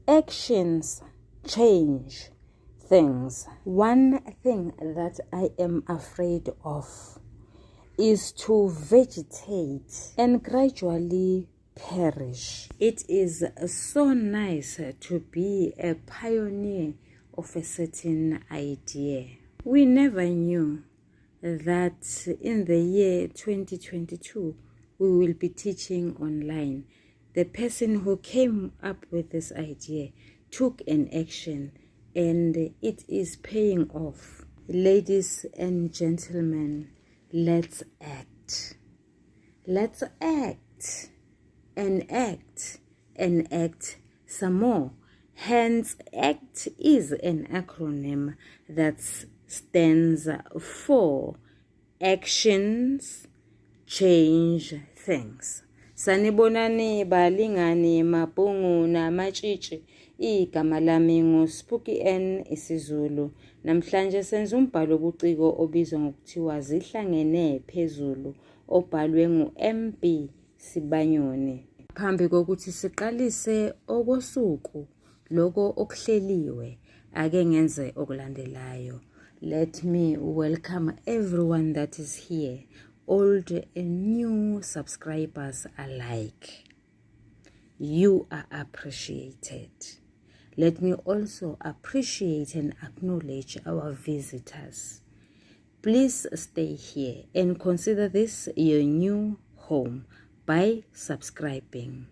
Actions change things. One thing that I am afraid of is to vegetate and gradually perish. It is so nice to be a pioneer of a certain idea. We never knew that in the year 2022 we will be teaching online. The person who came up with this idea took an action and it is paying off. Ladies and gentlemen, let's act. Let's act and act and act some more. Hence, ACT is an acronym that stands for Actions Change Things. Sanibonani balingani mabhungu namatshitshi. Igama lami nguSpooky N isiZulu. Namhlanje senza umbhalo obuciko obizwa ngokuthiwa Zihlangene Phezulu obhalwe ngu-MB Sibanyoni. Phambi kokuthi siqalise okosuku loko okuhleliwe, ake ngenze okulandelayo. Let me welcome everyone that is here, old and new subscribers alike. You are appreciated. Let me also appreciate and acknowledge our visitors. Please stay here and consider this your new home by subscribing.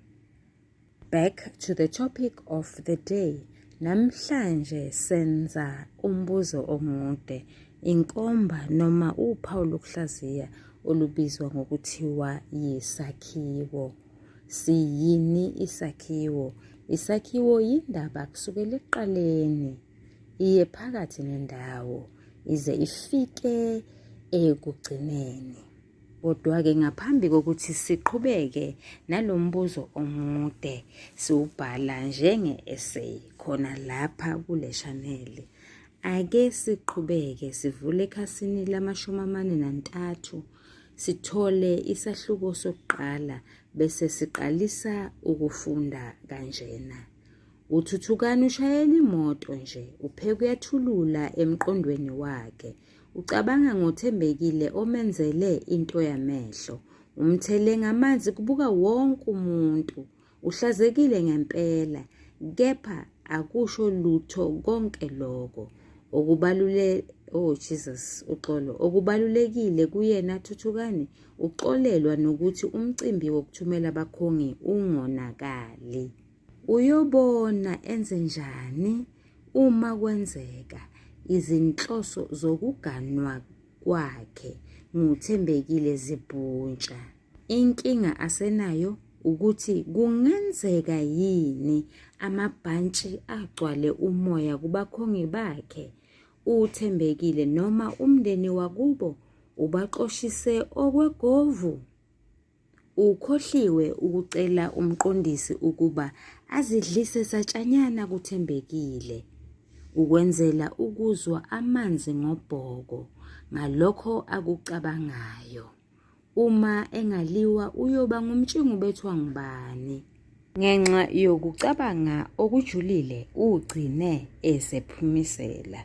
Back to the topic of the day. Namhlanje senza umbuzo omude, inkomba noma uphawu lokuhlaziya olubizwa ngokuthiwa yisakhiwo. Siyini isakhiwo? Isakhiwo yindaba kusukela ekuqaleni iye phakathi nendawo ize ifike ekugcineni. Kodwa-ke ngaphambi kokuthi siqhubeke nalo mbuzo omude siwubhala njenge-essay khona lapha kule shaneli, ake siqhubeke sivule ekhasini lama-43 sithole isahluko sokuqala bese siqalisa ukufunda kanjena. Uthuthukani ushayela imoto nje upheka uyathulula emqondweni wakhe. Ucabanga ngoThembekile omenzele into yamehlo. Umthele ngamanzi kubuka wonke umuntu. Uhlazekile ngempela kepha akusho lutho konke lokho. Okubalule oh Jesus uxolo okubalulekile kuyena Thuthukani uxolelwa nokuthi umcimbi wokuthumela abakhongi ungonakali. Uyobona enzenjani uma kwenzeka izinhloso zokuganwa kwakhe nguThembekile zibhuntsha. Inkinga asenayo ukuthi kungenzeka yini amabhantshi agcwale umoya kubakhongi bakhe uThembekile noma umndeni wakubo ubaxoshise okwegovu. Ukhohliwe ukucela umqondisi ukuba azidlise satshanyana kuThembekile ukwenzela ukuzwa amanzi ngobhoko ngalokho akucabangayo. Uma engaliwa uyoba ngumtshingo ubethwa ngubani? Ngenxa yokucabanga okujulile ugcine esephumisela.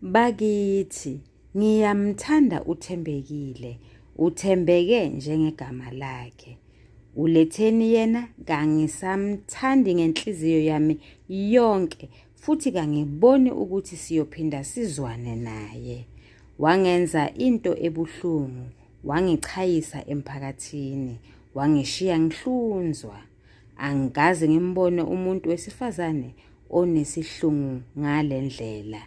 Bakithi ngiyamthanda uThembekile, uthembeke njengegama lakhe. Uletheni yena kangisamthandi ngenhliziyo yami yonke futhi kangiboni ukuthi siyophinda sizwane naye. Wangenza into ebuhlungu, wangichayisa emphakathini, wangishiya ngihlunzwa. Angikaze ngimbone umuntu wesifazane onesihlungu ngale ndlela.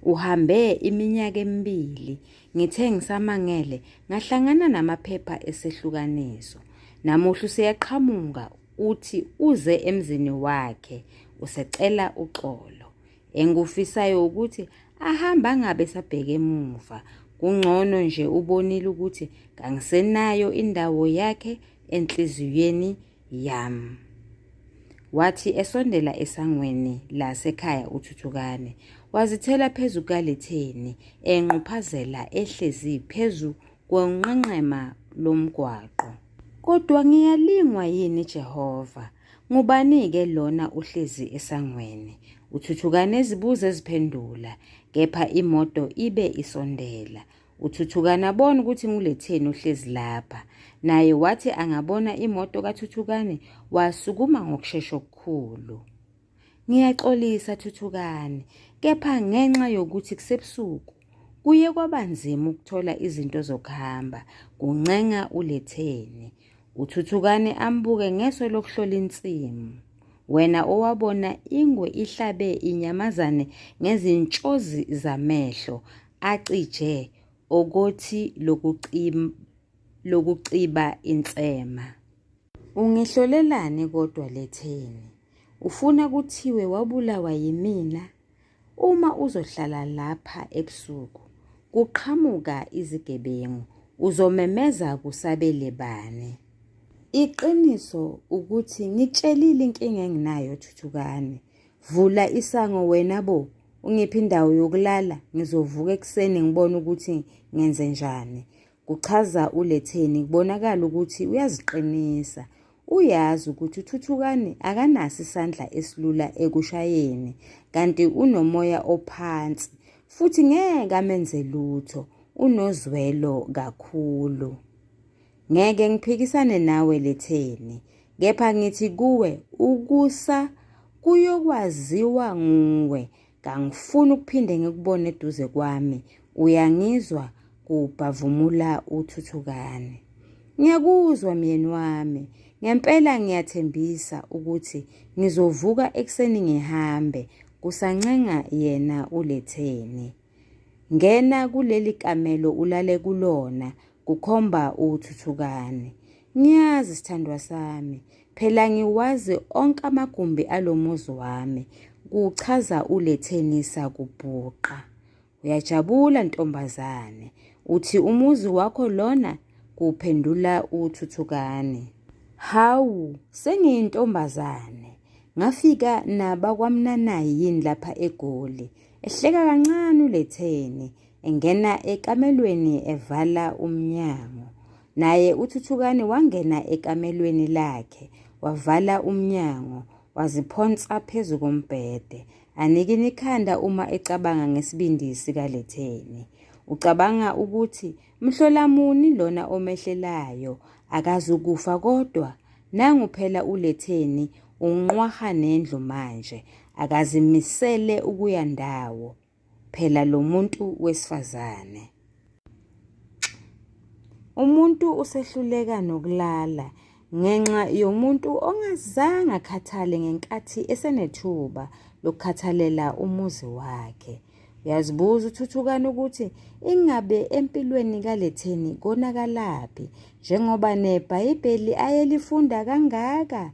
Uhambe iminyaka emibili, ngithe ngisamangele ngahlangana namaphepha esehlukaniso. Namuhla useyaqhamuka uthi uze emzini wakhe usecela uxolo. Engikufisayo ukuthi ahambe angabe esabheka emuva. Kungcono nje ubonile ukuthi kangisenayo indawo yakhe enhliziyweni yami. Wathi esondela esangweni lasekhaya uThuthukane, wazithela phezu kukaLetheni enquphazela ehlezi phezu konqenqema lomgwaqo. Kodwa ngiyalingwa yini Jehova? Ngubani-ke lona ohlezi esangweni? Uthuthukane ezibuza eziphendula, kepha imoto ibe isondela. Uthuthukane abone ukuthi nguLetheni ohlezi lapha. Naye wathi angabona imoto kaThuthukane wasukuma ngokushesha okukhulu. Ngiyaxolisa Thuthukani, kepha ngenxa yokuthi kusebusuku, kuye kwaba nzima ukuthola izinto zokuhamba, kuncenga uLetheni. UThuthukani ambuke ngeso lokuhlola insimu. Wena owabona ingwe ihlabe inyamazane ngezintshozi zamehlo acije okothi lokuciba insema. Ungihlolelani kodwa Letheni? Ufuna kuthiwe wabulawa yimina? Uma uzohlala lapha ebusuku kuqhamuka izigebengu uzomemeza kusabele bani? Iqiniso ukuthi ngitshelile inkinga enginayo Thuthukani. Vula isango wena bo, ungiphe indawo yokulala ngizovuka ekuseni ngibone ukuthi ngenzenjani. Kuchaza uLetheni kubonakala ukuthi uyaziqinisa. Uyazi ukuthi uThuthukani akanaso isandla esilula ekushayeni kanti unomoya ophansi futhi ngeke amenze lutho, unozwelo kakhulu. Ngeke ngiphikisane nawe Letheni, kepha ngithi kuwe ukusa kuyokwaziwa nguwe Kangifuni ukuphinde ngikubone eduze kwami. Uyangizwa? Kubhavumula uThuthukani. Ngiyakuzwa myeni wami. Ngempela ngiyathembisa ukuthi ngizovuka ekuseni ngihambe, kusancenga yena uLetheni. Ngena kuleli kamelo ulale kulona, kukhomba uThuthukani. Ngiyazi sithandwa sami, phela ngiwazi onke amagumbi alomuzi wami, kuchaza uLetheni sakubhuqa. Uyajabula ntombazane, uthi umuzi wakho lona? Kuphendula uThuthukani. Hawu, sengiyintombazane. Ngafika nabakwamnanayi yini lapha eGoli? Ehleka kancane uLetheni, engena ekamelweni evala umnyango. Naye uThuthukani wangena ekamelweni lakhe, wavala umnyango, waziphonsa phezu kombhede. Anikina ikhanda uma ecabanga ngesibindi sikaLetheni. Ucabanga ukuthi mhlola muni lona omehlelayo, akazukufa kodwa? Nangu phela uLetheni unqwaha nendlu manje, akazimisele ukuya ndawo. Phela lo muntu wesifazane. Umuntu usehluleka nokulala ngenxa yomuntu ongazange akhathale ngenkathi esenethuba lokukhathalela umuzi wakhe. Uyazibuza uThuthukani ukuthi ingabe empilweni kaLetheni konakalaphi njengoba neBhayibheli ayelifunda kangaka.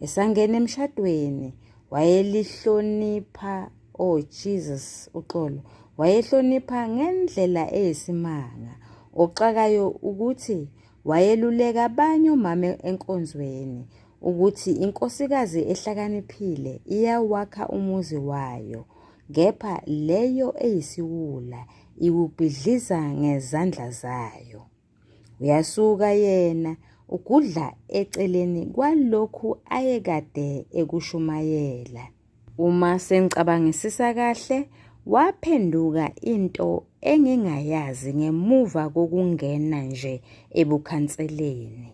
Esangena emshadweni wayelihlonipha oh Jesus uxolo wayehlonipha ngendlela eyisimanga oxakayo ukuthi wayeluleka abanye omama enkonzweni ukuthi inkosikazi ehlakaniphile iyawakha umuzi wayo kepha leyo eyisiwula iwubhidliza ngezandla zayo. Uyasuka yena ugudla eceleni kwalokhu ayekade ekushumayela. Uma sengicabangisisa kahle, waphenduka into engingayazi ngemuva kokungena nje ebukhanseleni.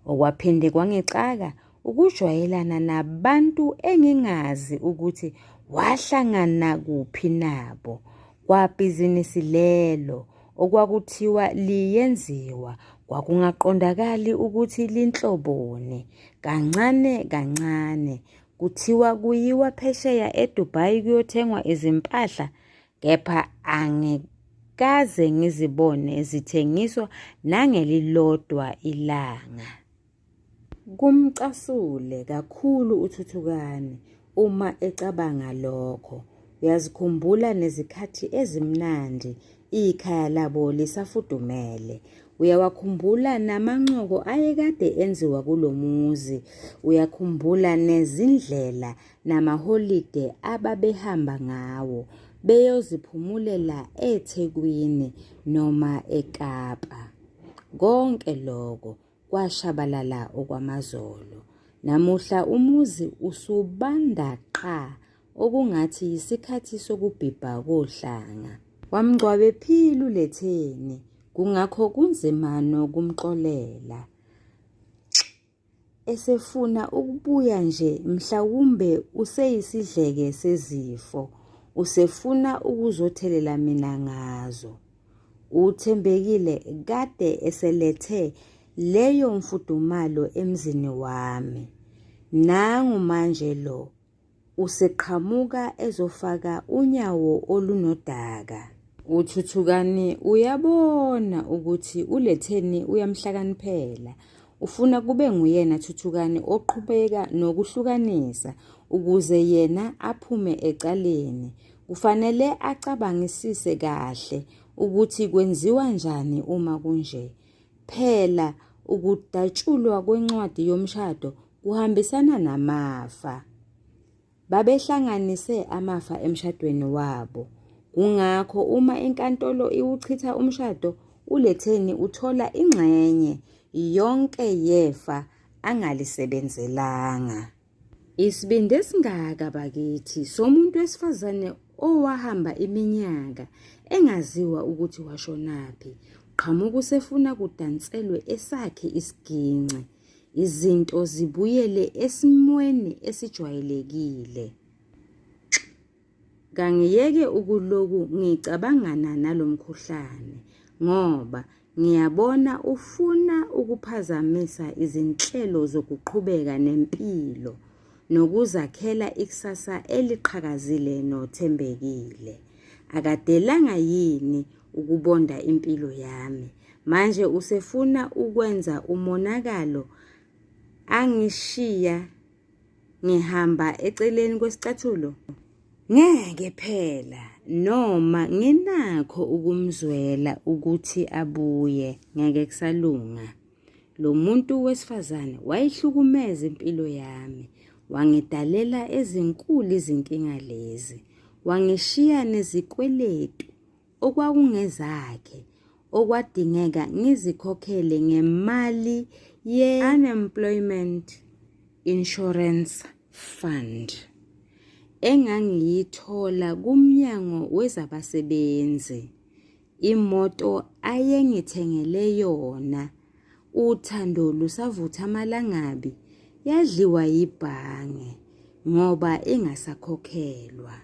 Okwaphinde kwangixaka ukujwayelana nabantu engingazi ukuthi wahlangana kuphi nabo. Kwabhizinisi lelo okwakuthiwa liyenziwa kwakungaqondakali ukuthi linhloboni. Kancane kancane kuthiwa kuyiwa phesheya eDubai kuyothengwa izimpahla kepha angikaze ngizibone zithengiswa nangelilodwa ilanga. Kumcasule kakhulu uThuthukani uma ecabanga lokho. Uyazikhumbula nezikhathi ezimnandi ikhaya labo lisafudumele. Uyawakhumbula namancoko ayekade enziwa kulo muzi. Uyakhumbula nezindlela namaholide ababehamba ngawo beyoziphumulela eThekwini noma eKapa. Konke lokho kwashabalala okwamazolo. Namuhla umuzi usubanda qha okungathi yisikhathi sokubhibha kohlanga. Wamngcwabephile uLetheni, kungakho kunzima nokumxolela. Esefuna ukubuya nje mhlawumbe useyisidleke sezifo, usefuna ukuzothelela mina ngazo. UThembekile kade eselethe leyo mfudumalo emzini wami. Nangu manje lo useqhamuka ezofaka unyawo olunodaka. UThuthukani uyabona ukuthi uLetheni uyamhlakaniphela. Ufuna kube nguyena Thuthukani oqhubeka nokuhlukanisa ukuze yena aphume ecaleni. Kufanele acabangisise kahle ukuthi kwenziwa njani uma kunje. Phela ukudatshulwa kwencwadi yomshado kuhambisana namafa. Babehlanganise amafa emshadweni wabo. Kungakho uma inkantolo iwuchitha umshado, uLetheni uthola ingxenye yonke yefa angalisebenzelanga. Isibindi esingaka bakithi somuntu wesifazane owahamba iminyaka engaziwa ukuthi washonaphi. Qhamuka usefuna kudanselwe esakhe isiginci. Izinto zibuyele esimweni esijwayelekile. Kangiyeke ukuloku ngicabangana nalo mkhuhlane ngoba ngiyabona ufuna ukuphazamisa izinhlelo zokuqhubeka nempilo nokuzakhela ikusasa eliqhakazile noThembekile. Akadelanga yini ukubonda impilo yami? Manje usefuna ukwenza umonakalo angishiya ngihamba eceleni kwesicathulo? Ngeke phela noma nginakho ukumzwela ukuthi abuye ngeke kusalunga. Lo muntu wesifazane wayihlukumeza impilo yami, wangidalela ezinkulu izinkinga lezi, wangishiya nezikweletu okwakungezakhe okwadingeka ngizikhokhele ngemali ye-Unemployment Insurance Fund engangiyithola kuMnyango Wezabasebenzi. Imoto ayengithengele yona uthando lusavutha amalangabi yadliwa yibhange ngoba ingasakhokhelwa.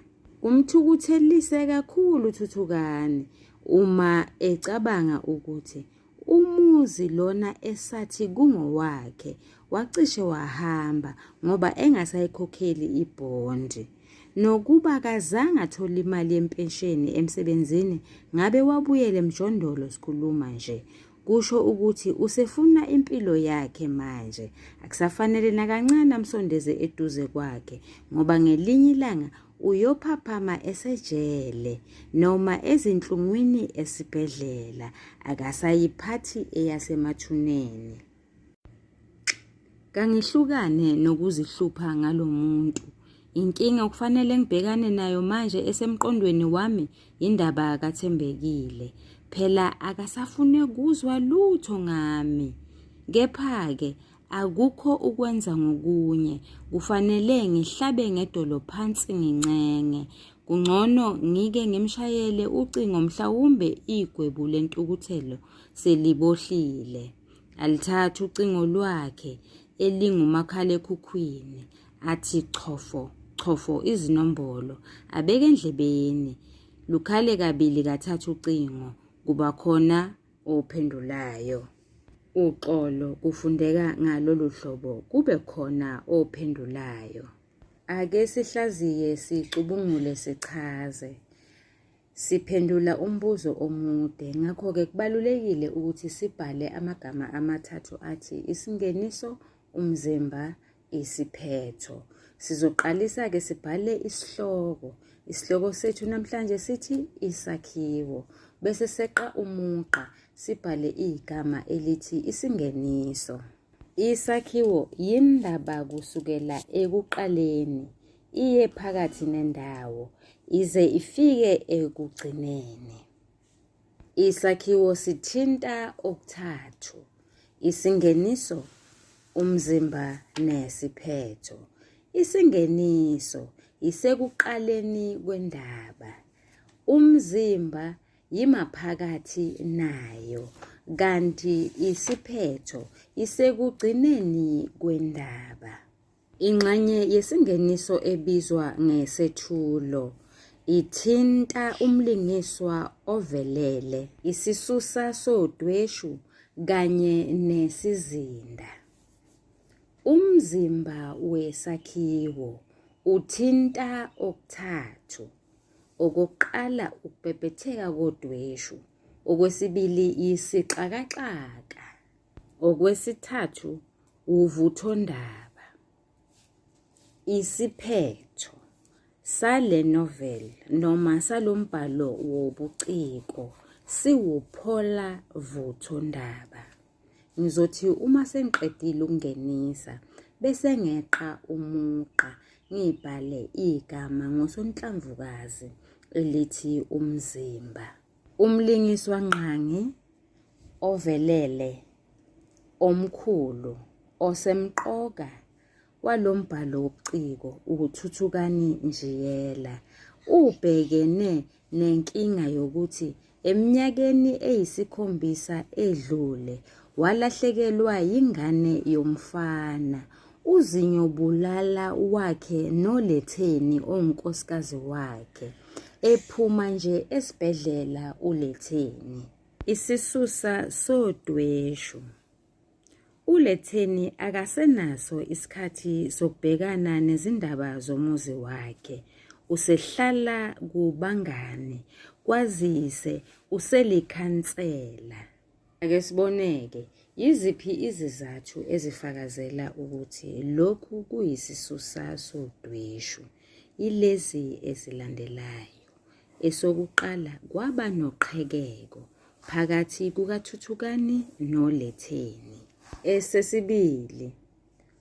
Kumthukuthelise kakhulu uThuthukani uma ecabanga ukuthi umuzi lona esathi kungowakhe wacishe wahamba ngoba engasayikhokheli ibhondi. Nokuba akazange athole imali yempesheni emsebenzini ngabe wabuyela emjondolo sikhuluma nje. Kusho ukuthi usefuna impilo yakhe manje. Akusafanele nakancane amsondeze eduze kwakhe ngoba ngelinye ilanga uyophaphama esejele noma ezinhlungwini esibhedlela akasayiphathi eyasemathuneni. Kangihlukane nokuzihlupha ngalo muntu. Inkinga okufanele ngibhekane nayo manje esemqondweni wami yindaba kaThembekile. Phela akasafune kuzwa lutho ngami. Kepha-ke akukho ukwenza ngokunye, kufanele ngihlabe ngedolo phansi ngincenge. Kungcono ngike ngimshayele ucingo mhlawumbe igwebu lentukuthelo selibohlile. Alithathe ucingo lwakhe elingumakhalekhukhwini athi chofo chofo izinombolo abeke endlebeni lukhale kabili kathathu ucingo kuba khona ophendulayo. Uxolo kufundeka ngalolu hlobo kube khona ophendulayo. Ake sihlaziye sicubungule sichaze. Siphendula umbuzo omude, ngakho-ke kubalulekile ukuthi sibhale amagama amathathu athi isingeniso, umzimba, isiphetho. Sizoqalisa-ke sibhale isihloko. Isihloko sethu namhlanje sithi isakhiwo. Bese seqa umugqa sibhale igama elithi isingeniso. Isakhiwo yindaba kusukela ekuqaleni iye phakathi nendawo ize ifike ekugcineni. Isakhiwo sithinta okuthathu, isingeniso, Umzimba nesiphetho. Isingeniso isekuqaleni kwendaba. Umzimba yimaphakathi nayo kanti isiphetho isekugcineni kwendaba. Ingxenye yesingeniso ebizwa ngesethulo ithinta umlingiswa ovelele, isisusa sodweshu kanye nesizinda. Umzimba wesakhiwo uthinta okuthathu. Okokuqala ukubhebhetheka kodweshu, okwesibili yisixakaxaka, okwesithathu Uvuthondaba. Isiphetho sale novel noma salombhalo wobuciko siwuphola vuthondaba. Ngizothi uma sengiqedile ukungenisa bese ngeqa umugqa ngibhale igama ngosonhlamvukazi elithi umzimba. Umlingiswa ngqangi ovelele omkhulu osemqoka walo mbhalo wobuciko uThuthukani Njiyela ubhekene nenkinga yokuthi eminyakeni eyisikhombisa edlule walahlekelwa yingane yomfana uzinyobulala wakhe noLetheni ongunkosikazi wakhe ephuma nje esibhedlela uLetheni. Isisusa sodweshu. ULetheni akasenaso isikhathi sokubhekana nezindaba zomuzi wakhe. Usehlala kubangani kwazise uselikhansela. Ake siboneke, yiziphi izizathu ezifakazela ukuthi lokhu kuyisisusa sodweshu? Yilezi ezilandelayo. Esokuqala kwaba noqhekeko phakathi kukaThuthukani noLetheni. Esesibili,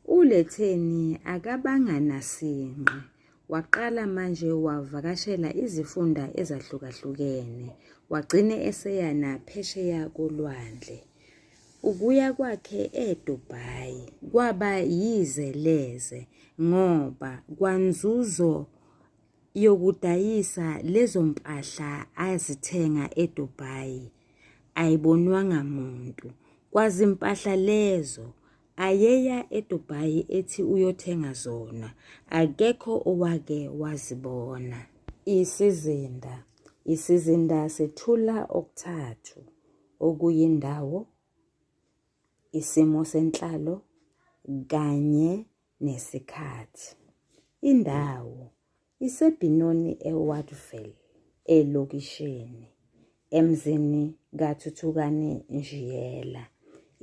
uLetheni akabanga nasinqe waqala manje wavakashela izifunda ezahlukahlukene wagcine eseya naphesheya kolwandle. Ukuya kwakhe eDubai kwaba yize leze ngoba kwanzuzo yokudayisa lezo mpahla azithenga eDubai ayibonwanga muntu. Kwazimpahla lezo ayeya eDubai ethi uyothenga zona, akekho owake wazibona. Isizinda. Isizinda sethula okuthathu, okuyindawo, isimo senhlalo kanye nesikhathi. Indawo iseBenoni eWattville elokishini emzini kaThuthukani Njiyela.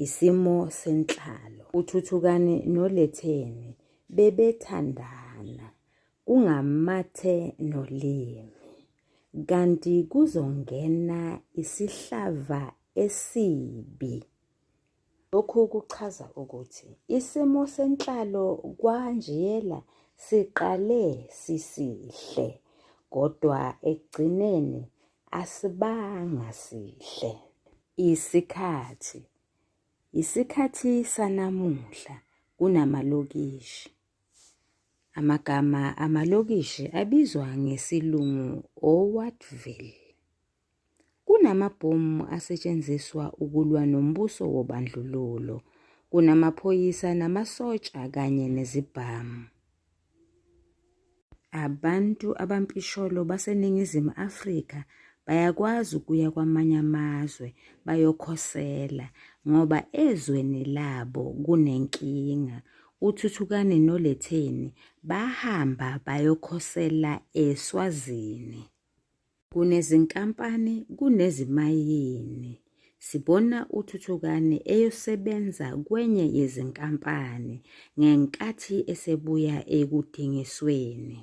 Isimo senhlalo uThuthukani noLetheni bebethandana kungamathe nolimi kanti kuzongena isihlava esibi. Lokhu kuchaza ukuthi isimo senhlalo kwaNjiyela siqale sisihle kodwa ekugcineni asibanga sihle. Isikhathi Isikhathi sanamuhla kunamalokishi. Amagama amalokishi abizwa ngesiLungu oWattville. Kunamabhomu asetshenziswa ukulwa nombuso wobandlululo. Kunamaphoyisa namasotsha kanye nezibhamu. Abantu abampisholo baseNingizimu Afrika bayakwazi ukuya kwamanye amazwe bayokhosela ngoba ezweni labo kunenkinga. UThuthukani noLetheni bahamba bayokhosela eSwazini. Kunezinkampani, kunezimayini. Sibona uThuthukani eyosebenza kwenye yezinkampani ngenkathi esebuya ekudingisweni.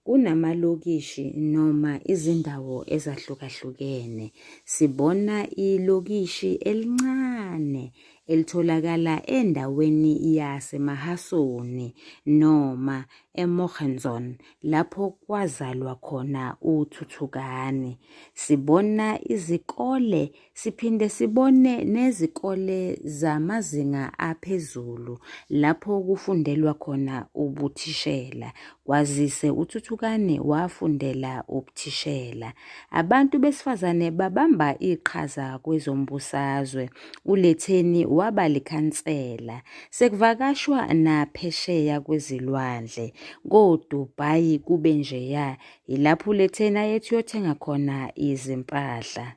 Kunamalokishi noma izindawo ezahlukahlukene. Sibona ilokishi elincane elitholakala endaweni yaseMahasoni noma eMorgenzon lapho kwazalwa khona uThuthukani. Sibona izikole siphinde sibone nezikole zamazinga aphezulu lapho kufundelwa khona ubuthishela. Kwazise uThuthukani wafundela ubuthishela. Abantu besifazane babamba iqhaza kwezombusazwe. ULetheni waba likhansela. Sekuvakashwa naphesheya kwezilwandle. KoDubai kube njeya yilapho uLetheni ayethi uyothenga khona izimpahla.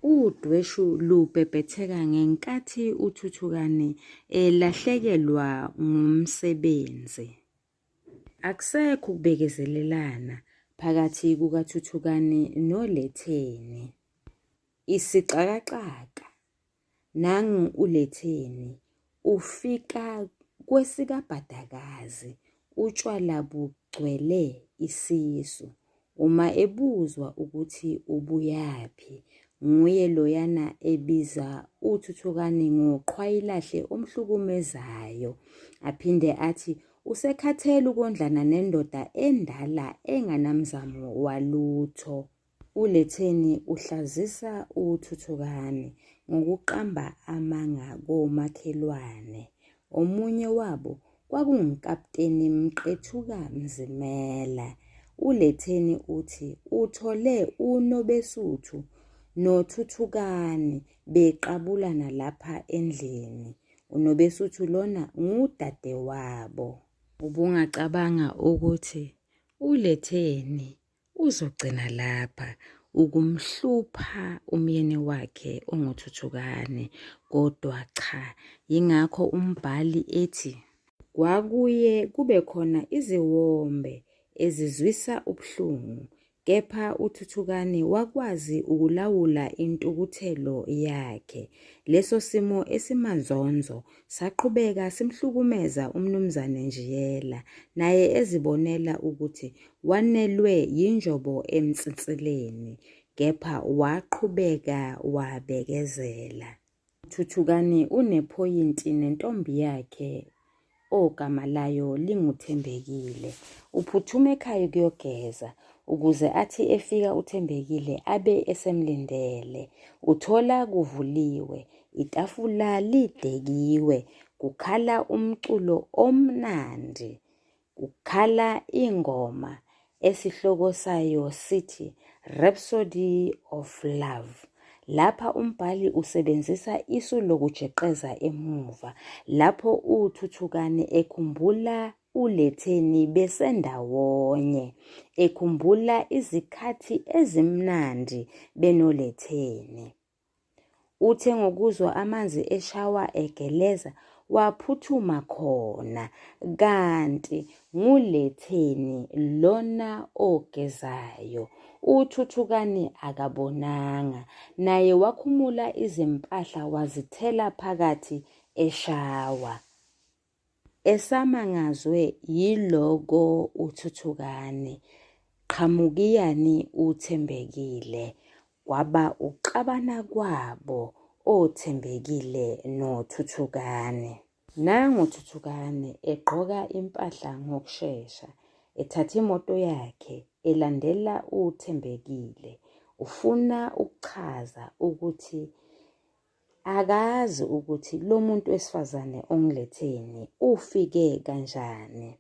Udweshu lubhebhetheka ngenkathi uThuthukani elahlekelwa ngumsebenzi. Akusekho ukubekezelelana phakathi kukaThuthukani noLetheni. Isixakaxaka nangu uLetheni ufika kwesikabhadakazi utshwala bugcwele isisu. Uma ebuzwa ukuthi ubuyaphi, nguye loyana ebiza uThuthukani ngoqhwayilahle omhlukumezayo. Aphinde athi usekhathele ukondlana nendoda endala enganamzamo walutho. ULetheni uhlazisa uThuthukani ngokuqamba amanga komakhelwane. Omunye wabo kwakunguKapteni Mqethuka Mzimela. ULetheni uthi uthole uNobesuthu noThuthukani beqabulana lapha endlini. UNobesuthu lona ngudadewabo. Ubungacabanga ukuthi uLetheni Uzogcina lapha ukumhlupha umyeni wakhe onguThuthukani kodwa cha yingakho umbhali ethi kwakuye kube khona iziwombe ezizwisa ubuhlungu kepha uThuthukani wakwazi ukulawula intukuthelo yakhe. Leso simo esimanzonzo saqhubeka simhlukumeza uMnumzane Njiyela naye ezibonela ukuthi Wanelwe yinjobo emnsinsileni, kepha waqhubeka wabekezela. Thuthukani unephoyinti nentombi yakhe ogama layo linguThembekile. Uphuthuma ekhaya ukuyogeza ukuze athi efika uThembekile abe esemlindele. Uthola kuvuliwe, itafula lidekiwe, kukhala umculo omnandi. Kukhala ingoma esihloko sayo sithi Rhapsody of Love. Lapha umbhali usebenzisa isu lokujeqeza emuva lapho uThuthukani ekhumbula uLetheni besendawonye, ekhumbula izikhathi ezimnandi benoLetheni. Uthe ngokuzwa amanzi eshawa egeleza waphuthuma khona kanti nguLetheni lona ogezayo. UThuthukani akabonanga naye wakhumula izimpahla wazithela phakathi eshawa. Esamangazwe yiloko uThuthukani, qhamukiyani uThembekile, kwaba uxabana kwabo oThembekile noThuthukani. Nangu uThuthukani egqoka impahla ngokushesha, ethatha imoto yakhe elandela uThembekile. Ufuna ukuchaza ukuthi Akazi ukuthi lo muntu wesifazane ongiletheni ufike kanjani.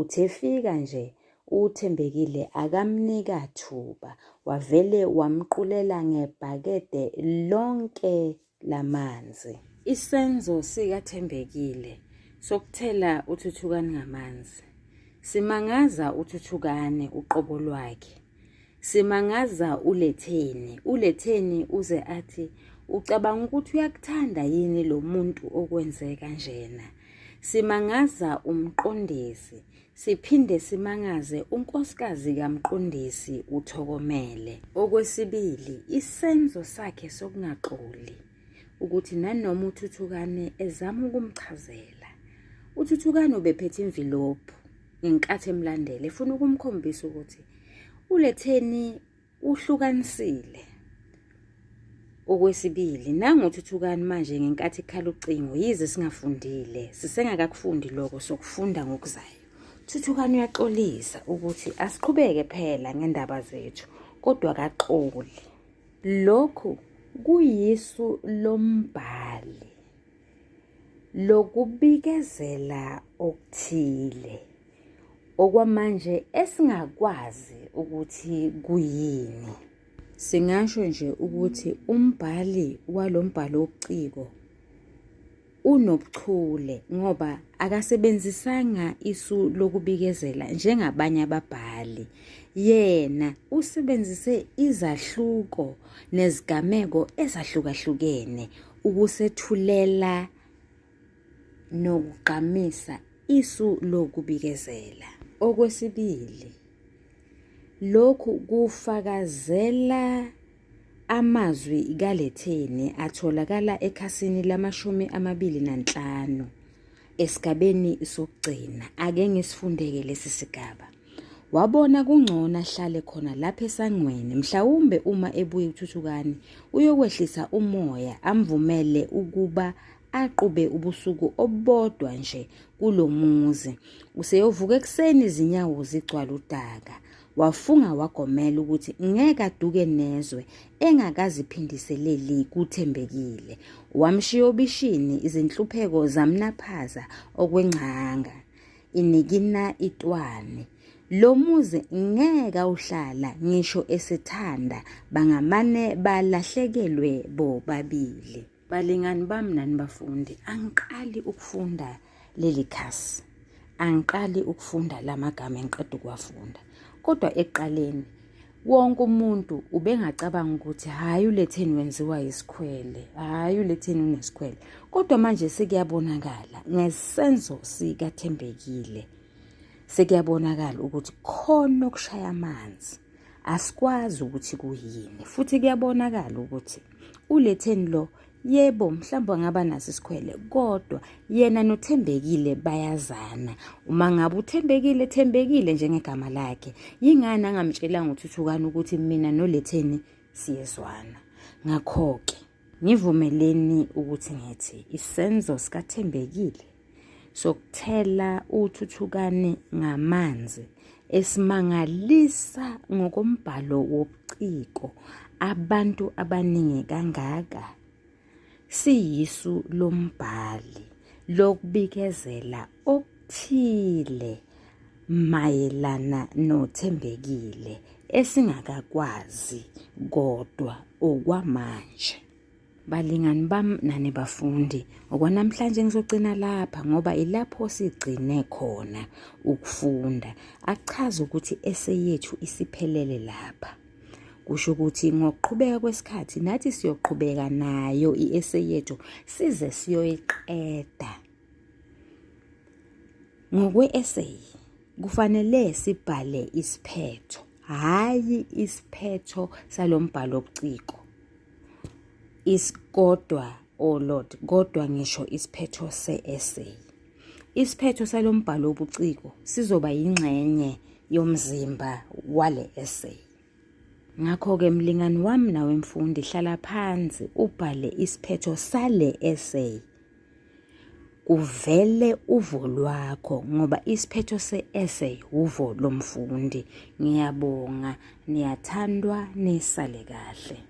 Uthe efika nje uThembekile akamnika thuba wavele wamqulela ngebhakede lonke lamanzi. Isenzo sikaThembekile sokuthela uThuthukani ngamanzi simangaza uThuthukani uqobo lwakhe. Simangaza uLetheni. ULetheni uze athi ucabanga ukuthi uyakuthanda yini lo muntu okwenze kanjena. Simangaza umqondisi, siphinde simangaze unkosikazi kamqondisi uThokomele. Okwesibili, isenzo sakhe sokungaxoli ukuthi nanoma uThuthukane ezama ukumchazela. UThuthukane ubephethe imvilophu ngenkathi emlandela efuna ukumkhombisa ukuthi uLetheni uhlukanisile. Okwesibili, nangu uThuthukani manje ngenkathi ekhala ucingo, yize singafundile, sisengakakufundi lokho sokufunda ngokuzayo. Thuthukani uyaxolisa ukuthi asiqhubeke phela ngendaba zethu, kodwa akaxoli. Lokhu kuyisu lombhali lokubikezela okuthile okwamanje esingakwazi ukuthi kuyini. Singasho nje ukuthi umbhali walo mbhalo wobuciko unobuchule ngoba akasebenzisanga isu lokubikezela njengabanye ababhali. Yena usebenzise izahluko nezigameko ezahlukahlukene ukusethulela nokugqamisa isu lokubikezela. Okwesibili, lokhu kufakazela amazwi kaLetheni atholakala ekhasini lama-25 esigabeni sokugcina. Ake ngisifundeke lesi sigaba. Wabona kungcono ahlale khona lapha esangweni, mhlawumbe uma ebuya uThuthukani uyokwehlisa umoya amvumele ukuba aqube ubusuku obubodwa nje kulo muzi. Useyovuka ekuseni izinyawo zigcwala udaka. Wafunga wagomela ukuthi ngeke aduke nezwe engakaziphindiseleli kuThembekile. Wamshiya obishini izinhlupheko zamnaphaza okwengcanga. Inikina itwane. Lo muzi ngeke awuhlala ngisho esethanda bangamane balahlekelwe bobabili. Balingani bami nani bafundi, angiqali ukufunda leli khasi. Angiqali ukufunda la magama engiqeda ukuwafunda. Kodwa ekuqaleni wonke umuntu ubengacabanga ukuthi hhayi uLetheni wenziwa yisikhwele, hhayi uLetheni unesikhwele. Kodwa manje sekuyabonakala ngesenzo sikaThembekile, sekuyabonakala ukuthi khona okushaya amanzi. Asikwazi ukuthi kuyini futhi kuyabonakala ukuthi uLetheni lo yebo mhlawumbe angaba naso isikhwele kodwa yena noThembekile bayazana. Uma ngabe uThembekile Thembekile njengegama lakhe, yingani angamtshelanga uThuthukani ukuthi mina noLetheni siyezwana. Ngakho-ke ngivumeleni ukuthi ngithi isenzo sikaThembekile sokuthela uthuthukani ngamanzi esimangalisa ngokombhalo wobuciko abantu abaningi kangaka siyisu lombhali lokubikezela okuthile mayelana noThembekile esingakakwazi kodwa okwamanje. Balingani bami nani bafundi, okwanamhlanje ngizogcina lapha ngoba ilapho sigcine khona ukufunda. Akuchazi ukuthi eseyethu isiphelele lapha. Kusho ukuthi ngokuqhubeka kwesikhathi nathi siyoqhubeka nayo i-essay yethu size siyoyiqeda. Ngokwe-essay kufanele sibhale isiphetho, hhayi isiphetho salo mbhalo wobuciko. Is kodwa oh Lord kodwa ngisho isiphetho se-essay. Isiphetho salo mbhalo wobuciko sizoba yingxenye yomzimba wale essay. Ngakho-ke mlingani wami nawe mfundi hlala phansi ubhale isiphetho sale essay. Kuvele uvo lwakho ngoba isiphetho se-essay uvo lomfundi. Ngiyabonga, niyathandwa, nisale kahle.